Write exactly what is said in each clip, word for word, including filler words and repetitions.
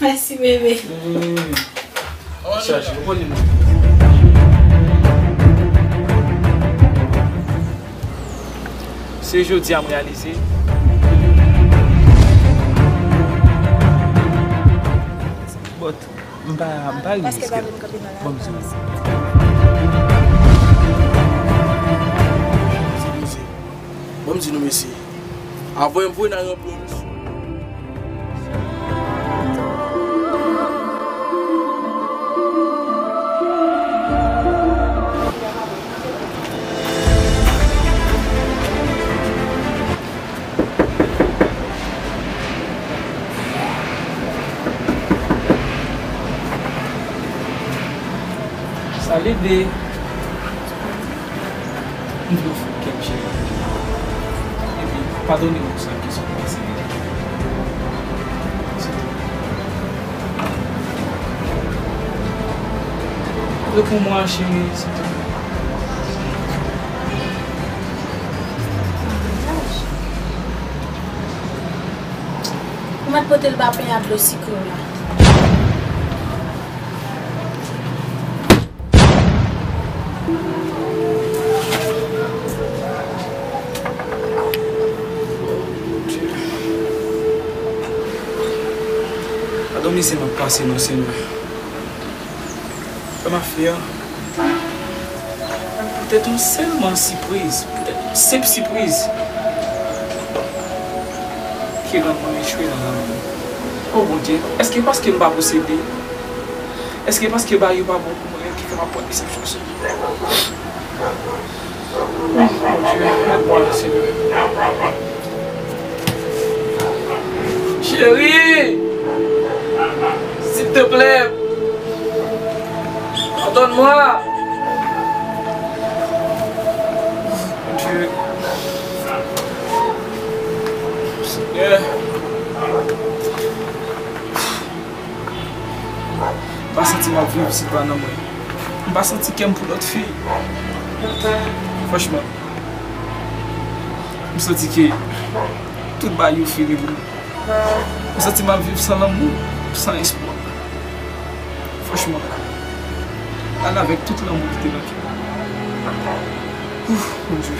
Mèsi, bebe. Mm. Chaje, ou konn li. Se jodi a m reyalize. But, m pa, m pa rive espere. Bon, m di nou. Bon, m di nou, mesye. Avan m voye n al ranpli yon misyon. Salut, babe. M vle w fè m kè m, cheri. Epi, padone m pou sa ki sot pase. Se tou. Reponn mwen, cheri, se tou. Ou mèt pote l ba penya dlo sikre w la. Padon, mizè m ap pase non, Senyè. Fè m afè a. Poutèt yon sèlman sipriz, poutèt yon senp sipriz, ki rann mwen echwe nan lanmou. O Bondye, èske paske m pa posede? Èske paske bagay yo pa bon pou mwen ki fè m ap pran desepsyon, Senyè? Bondye, èd mwen, Senyè. Cheri! S'il te plaît! Pardonne-moi! Bondye. Senyè. M pa santi m ap viv si l pa nan mwen. M pa santi kè m pou lòt fi. Franchman, m santi ke tout bagay yo fini pou mwen. M santi m ap viv san lanmou, san espwa. Franchman, al avèk tout lanmou ki te nan kè m. Ouf, Bondye.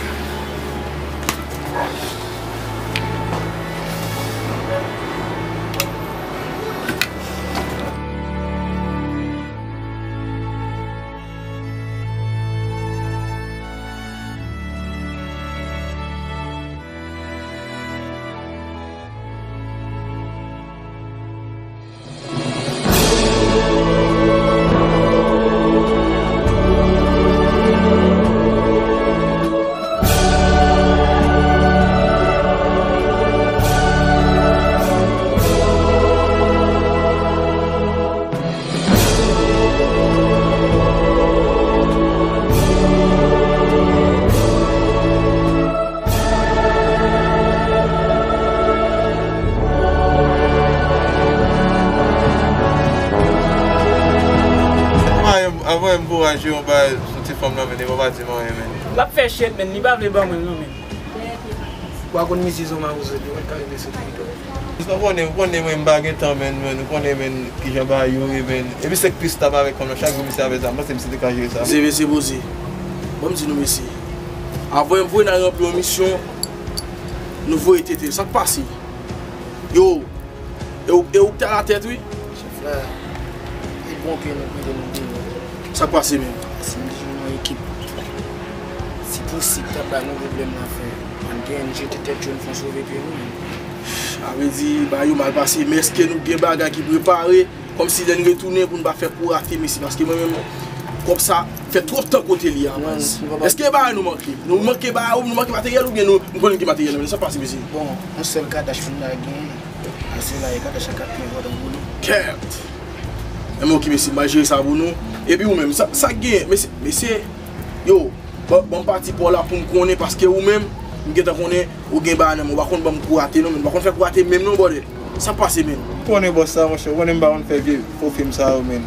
Avan m ankouraje yon bagay sou ti fanm nan, men li pa di m anyen, men. L ap fè shit, men li pa vle ban mwen l non, men. Ou pa konn misye se yon mawouzo, li pa ka rele sou Twitter. Nou konnen, ou konnen mwen m pa gen tan, men, men, ou konnen, men, kijan bagay yo ye, men. Epi se Christa avèk fanm nan, chak jou misye avè zam, m panse misye te ka jere sa. Mesye, mesye poze. Bon, m di nou, mesye. Avan m voye n al ranpli yon misyon, nou voye tete. Sa k pase? Yo, e ou, e ou k t alatèt, wi. Chèf la, e bon ke nou mete nou deyò. Sa k pase menm? Si m di nou yon ekip, si posib, t ap ba nou pwoblèm nan fè. Ann genyen jete tèt yo, n fon sove pye nou. Sa vle di, bagay yo mal pase, men èske nou gen bagay ki prepare? Kòmsi lè n retounen pou n pa fè kou rate, mesye, paske mwen menm, kòb sa fè twòp tan kote li a, baz. Èske bagay nou manke? Nou manke bagay, nou manke materyèl oubyen nou, nou konnen ki materyèl, men sa pase, mesye. Bon, yon sèl kadach moun la gen, a se la e kadach la k ap pi enpòtan pou nou. Kèt! Enben, oke, mesye, m a jere sa pou nou. Epi ou menm, sa, sa k gen, mesye, mesye, yo, Bon, bon, m pati pa w la pou m konnen, paske ou menm, m gentan konnen ou gen bagay nan men w. Ou pa konn ban m kou rate non, men. Ou pa konn fè kou rate menm non, brother. Sa k pase, men? Ou konnen bòs la, monchè, ou konnen m pa konn fè vye fo fim sa yo, men.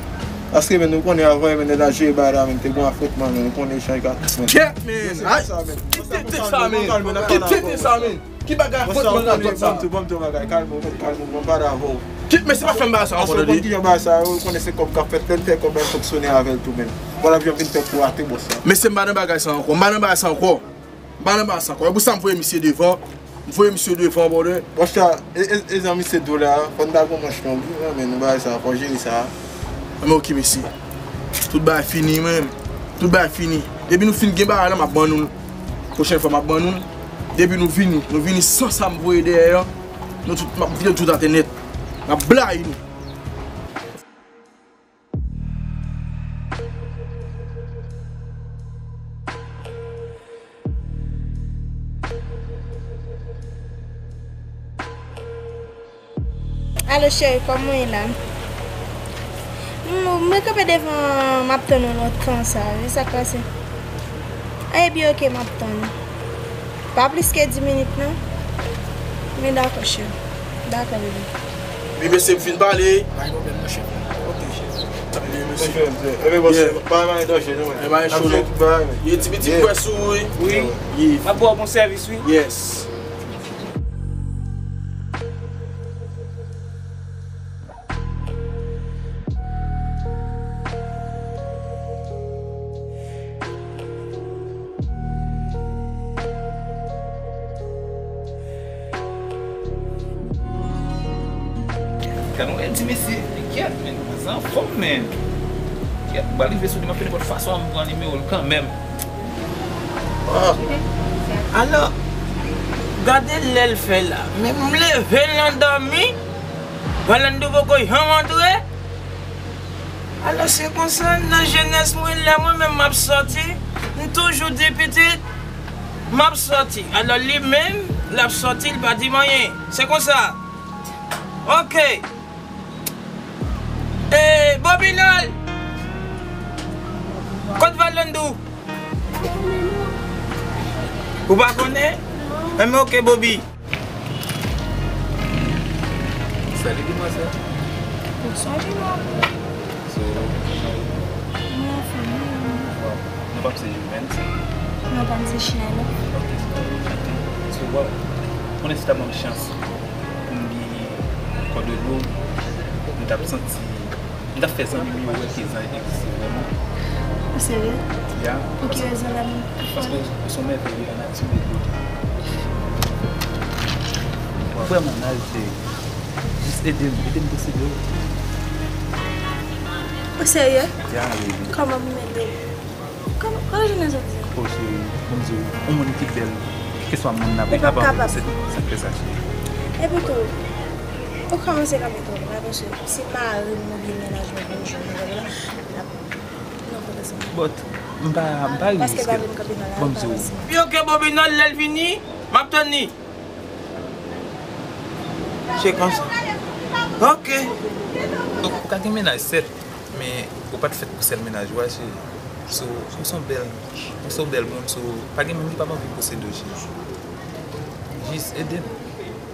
Paske, men, ou konnen avan, men, nèg la jere bagay la, men, te gon afwontman, men, ou konnen jan e ka fèt, men. Kèt, men! Ay! Ki tete sa, men! Ki tete sa, men! Ki bagay afwontman radòt sa? Ban m tou, ban m tou bagay, kalme w, kalme w, ban m pale avè w. Kit, mesye, pa fè m bagay sa ankò, tande. Paske ou konn kijan bagay sa yo, ou konnen se kòb k ap fèt, lè l fè kòb, l fonksyone avè l tou menm. Vwala, vin fè pou ate bòs la. Mesye, m pa nan bagay sa ankò, m pa nan bagay sa ankò. M pa nan bagay sa ankò. E pou sa m voye misye devan. M voye misye devan, brother. Monchè, e, e, e jan misye di w la, fò n ta gon manch long, wi, men nou bagay sa, fò jere sa. Anben, oke, mesye. Tout bagay fini, menm. Tout bagay fini. Depi nou fin gen bagay la, m ap ban nou l. Pwochèn fwa, m ap ban nou l. Depi nou vini, nou vini san sa m voye dèyè an. Nou tout, m ap vide tout atè nèt. M ap blayi nou. Alo, cheri, kòman w ye la? M, mwen kanpe devan, m ap tann ou lontan sa, wi, sa k pase? Ebyen, oke, m ap tann ou. Pa plis ke dis minit, non? Men dakò, cheri. Dakò, bebe. Wi, mesye, m fin pale. Pa gen pwoblèm, non, chèf. Ok, chèf. Ebyen, mesye. Ebyen, bòs, pa, pa gen danje, non, men. E pa gen cho, non. Ye, ti pitit, m kwè sou ou, wi. Wi. M ap ba w bon sèvis, wi. Yes. Gad yon lè di mesye, men kèt, men, manzè anfòm, men. Kèt, m pral rive sou li, m ap fè nenpòt fason, m pran nimewo l kanmenm. Ah. Alò, gade lè l fè la. Men m leve l nan dòmi. Valandou poko janm antre. Alò, se konsa, nan jenès mwen, lè mwen menm m ap sòti, m toujou di pitit, m ap sòti. Alò, li menm, l ap sòti, li pa di m anyen. Se konsa. Ok. E, Bobinòl! Kot Valandou? Ou pa konnen? Enben, ok, Bobi. Salut, demoiselle. Bonsoir, Junior. So, mwen anfòm, wi. Wow. Non pa m se Juvens? Non pa m se Shyla. Ok, so, enchanté. So, wow. Konnen si ta ban m chans pou m gen kòdone w, m t ap santi M t ap fè zanmi m yo wè ke zanmi egziste vrèman. Ou serye? Ya. Pou ki rezon la menm? Paske ou se yon mèvèy, la nati e Bondye. Vrèman, Naïve, jis ede m, ede m posede w. Ou serye? Ya, baby. Kòman pou m ede w? Kòman, kòman jounen jodi a? O cheri, bon Dye, yon moun ki bèl, kèlkeswa moun nan, li pa kapab, se, se fè sa, cheri. Epi tou, ou kòmanse kanpe twò lwen la, paske si mari m oubyen mennaj mwen vin jwenn mwen la, l ap nan kont ansanm. But, m pa, m pa riske. Paske l pa vle m kanpe nan lari, pa vle m. Pi oke Bobinòl, lè l vini, m ap tann li. Se konsa. Ok. Ou ka gen mennaj, sèt, men ou pa t fèt pou sèl mennaj ou a, cheri. So, ou se yon bèl, ou se yon bèl moun, so, pa gen moun ki p ap anvi posede w, cheri. Jis ede m.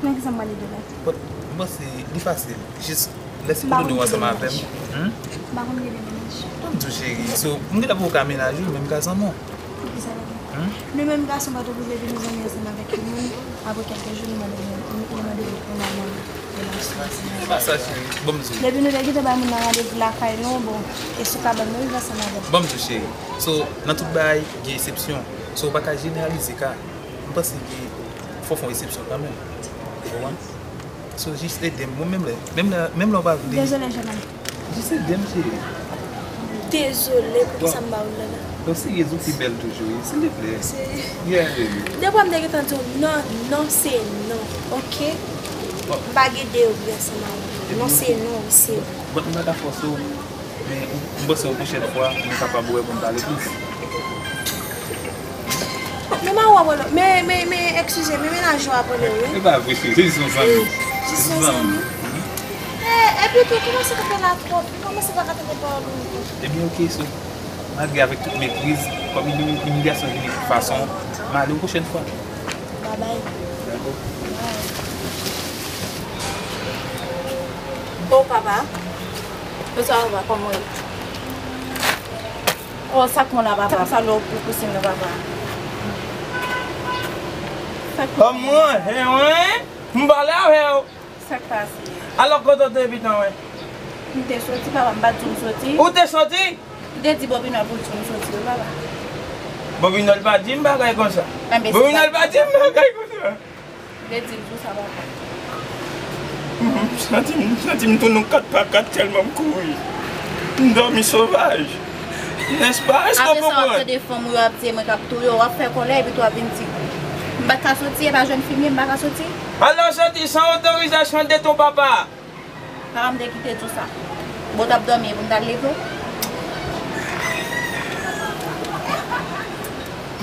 Nan ki sa m pral ede w la? But, m panse li fasil. Jis lè si kòdone w ansanm avè m. M pa konn gen de mennaj. Ban m di w, cheri. So, m gentan poko ka mennaj ou, menm ka zanmi w. Poukisa pa gen? Hmm? Nou menm gason pa t oblije vin zanmi ansanm avèk yon moun, apre kèlke jou nou mande, nou, nou mande pou n al nan relasyon ansanm avè l. Se pa sa, cheri. Ban m di w. Depi nou te gentan bay moun nan randevou lakay nou, bon, e sou kabann nou viv ansanm avè l. Ban m di w, cheri. So, nan tout bagay, gen eksepsyon. So, ou pa ka jeneralize ka. M panse ke fò w fè yon eksepsyon kanmenm. Ou konprann? So, jis ede m. Mwen menm lè, menm lè, menm lè w pa vle. Dezole, jennonm. Jis ede m, cheri. Dezole, poukisa m ba ou l la la? Bon, serye, ou pi bèl toujou, wi, silvouplè. Serye. Yeah, baby. Depi m te gentan di w non, non se non, ok? Bon. M pa gen de wi ansanm avè w. Non se non, wi, se wi. Bon, m pa ka fòse w. Men, m panse yon pwochèn fwa, nou kapab wè pou n pale plis. Men mari w ap rele w, men, men, men, eskize, men mennaj ou ap rele w, wi. E pa vre, cheri, se jis yon zanmi. Jis yon zanmi? E, epi tou, kòmanse kanpe la twòp, kòmanse pa ka tande pawòl ou ankò. Ebyen, oke, so, malgre avèk tout mepriz, kòm imili-, imilyasyon vini tout fason, m ale yon pwochèn fwa. Babay. Dakò. Bye. O papa. Bonswa papa, kòman w ye? O, sa k bon la papa, sa lè w pou kousyen nan papa. Sa k bon? Kòman w ye, wen? M pale avè w. Sa k pase? Alò, kote w te ye pitit mwen? M te soti, papa, m pa t di w m soti. Ou te soti? M te di Bobinòl pou l di w m soti, wi, papa. Bobinòl pa di m bagay konsa. Enben, se Bobinòl pa di m bagay konsa. M te di l tou sa, papa. M santi m, m santi m tounen kat pa kat tèlman m kouri. M dòmi sovaj. Nèspa? Èske w konprann? Apre sa, w ap tande fanm ou yo ap tiye mwen, k ap touye w, w ap fè kòlè, epi tou w ap vin di, m pa ka soti, e pa jèn fi m ye, m pa ka soti. Alò, w soti san otorizasyon de ton papa. Papa m te kite tou sa. Bon, w t ap dòmi pou m t al leve w?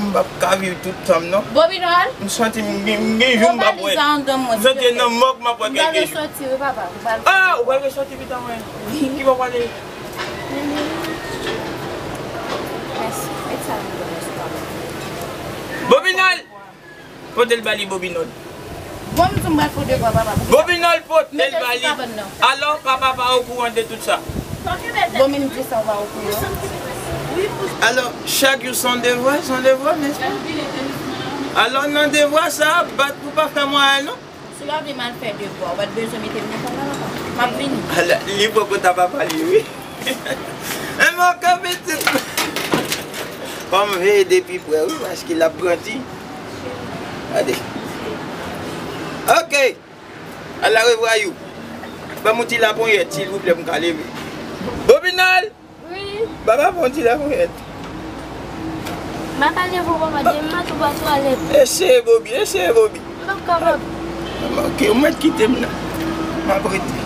M p ap ka viv tout tan m, non. Bobinòl. M santi m gen, m gen jou m p ap wè. Ou pa li sa anndan mwen, silteplè. M santi nan mòg m ap wè kèk jou. M pral resòti, wi, papa. M pral... Ah, ou pral resòti pitit mwen. Wi. Ki bò w prale? Mèsi. Met sa nan dwèt mwen sou papa. Bobinòl! Pote l ba li, Bobinòl. Bon, m di w m pral pote ba papa. Bobinòl, pote l ba li. Alò, papa pa okouran de tout sa. Bon, men m di sa w pa okouran. Alò, chak jou se yon devwa, se yon devwa, nèspa? Alò, nan devwa sa a, bat pou pa fè mwen anyen, non? Si w pa vle m al fè devwa, ou pa t bezwen mete m nan kay la, papa. M ap vini. Ala, li poko ta papa li, wi. E mwen kanpe tout. Fò m veye de pi prè, wi, paske l ap grandi. Gade. Ok. Al la revwa you. Ban m yon ti laponyèt, silvouplè, pou m ka leve. Bobinòl! Wi. Papa, ba m yon ti laponyèt. M pa ka leve w, papa, demen maten w pa twalèt. Eseye, Bobi, eseye, Bobi. M p ap kapab. Ok, ou mèt kite m la. M ap rete.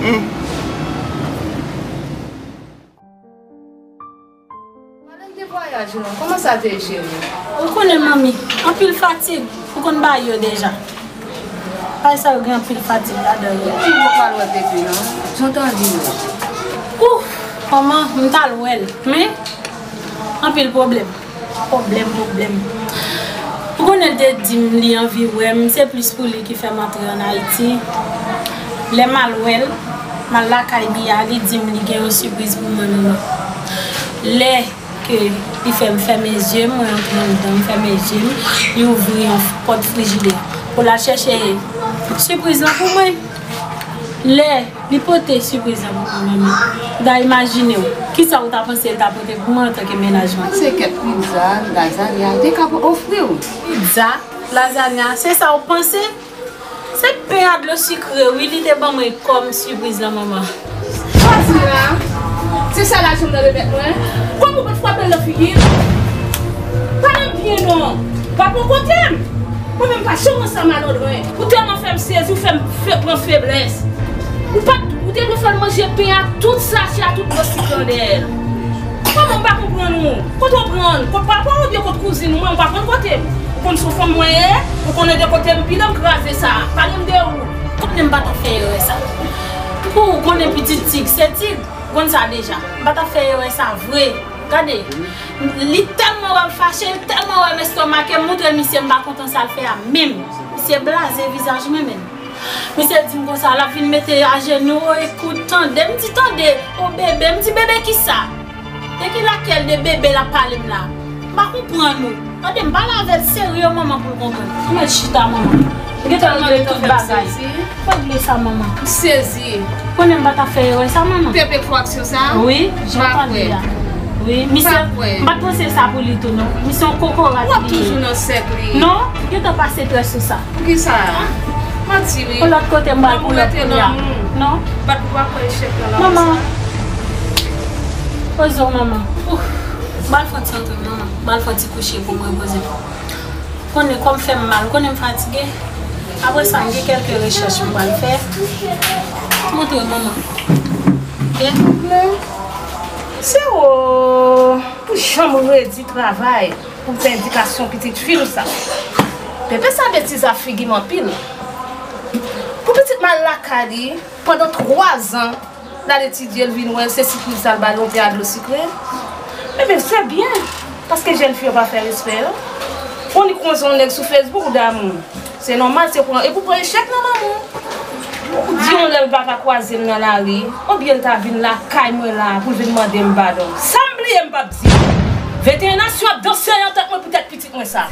Hmm. Pale m de vwayaj ou non, kòman sa te ye, cheri? Ou konnen, manmi, anpil fatig, ou konn bagay yo deja. Bagay sa yo gen anpil fatig ladan yo. Ou poko al wè Pepe non, jan w t anvi wè l. Ouf, manman, m t al wè l, men anpil pwoblèm. Pwoblèm, pwoblèm. Ou konnen l te di m li anvi wè m, se plis pou li ki fè m antre ann Ayiti. Lè m al wè l, m al lakay Biya, li di m li gen yon sipriz pou mwen, manman. Lè ke li fè m fèmen zye m, mwen antre anndan, m fèmen zye m, li ouvri yon pòt frijidè pou l al chèche sipriz lan pou mwen. Lè li pote sipriz lan pou mwen, manmi, w ta imajine w, kisa w ta panse l ta pote pou mwen antanke mennaj mwen? Se kèk pizza, lazanya, te ka ofri w. Pizza, lazanya, se sa w panse? Se pen a dlo sikre, wi, li te ban mwen kòm sipriz lan, manman. Fazila, se sa lajan m nan remèt mwen? Kòman w pa t frape l nan figi l? Pale m byen non. Pa pran kote m. Mwen menm pa janm wè sa malandren. Ou tèlman fè m sezi, ou fè m fe-, pran feblès. Ou pa t, ou te dwe fè l manje pen a tout sachè a, tout dlo sikre an dèyè l. Kòman m pa konprann ou? Kote w pran l? Kot papa w oubyen kot kouzin ou? Mwen, ou pa konn kote m. Ou konn se yon fanm mwen ye? Ou konnen de kote m pile, m kraze sa. Pale m de ou. Konnen m pa t ap fè erè sa. Pou ou konnen pitit tig se tig, ou konn sa deja. M pa t ap fè erè sa vre. Gade, li tèlman wè m fache, li tèlman wè m estòmake, m montre l misye m pa kontan sa l fè a menm. Misye blaze vizaj mwen menm. Misye di m konsa, l ap vin mete ajenou, o, ekout, tande. M di, tande, o, bebe. M di, bebe kisa? De ki lakèl de bebe l ap pale m la? M pa konprann ou. Tande, m pale avè l serye, manman, pou l konprann. Ou mèt chita, manman. M gentan regle tout bagay. Fò regle sa, manman. M sezi. Konnen m pa t ap fè erè sa, manman. Pepe k fè w aksyon sa? Wi, jan w tande a. Wi, misye, m pa t panse sa pou li tou, non. Misye yon kokorat li ye. W ap toujou nan sèk li. Non, m gentan pase trè sou sa. Poukisa? Manti wi. Yon lòt kote m pral pou lòt kounye a. Non? Bat pou pa pran echèk nan lanmou sa. Manman. Poze w, manman. Ouf. M pral fè yon ti antre, manman. M pral fè yon ti kouche pou m repoze m. Konnen kò m fè m mal, konnen m fatige. Apre sa, m gen kèlke rechèch m pral fè. Montre w, manman. Ok? Se ou pou janm redi travay. Pou m fè endikasyon pitit fi l sa. Pepe sa betiz ap figi m anpil. Pou pitit m al lakay li pandan twazan, l al etidye, l vin wè l, se sipriz sa l ba l, yon pè a dlo sikre. Ebyen, se byen, paske jèn fi yo pa fè respè yo. Ou nik konn se yon nèg sou Facebook ou damou. Se nòmal, se pran, e pou pran echèk nan lanmou. Ou di yon lè l pa ka kwaze m nan lari, oubyen l ta vin lakay mwen la pou l vin mande m padon. Sa m bliye m p ap di. Venteyen nasyon ap danse nan tèt mwen poutèt pitit mwen sa.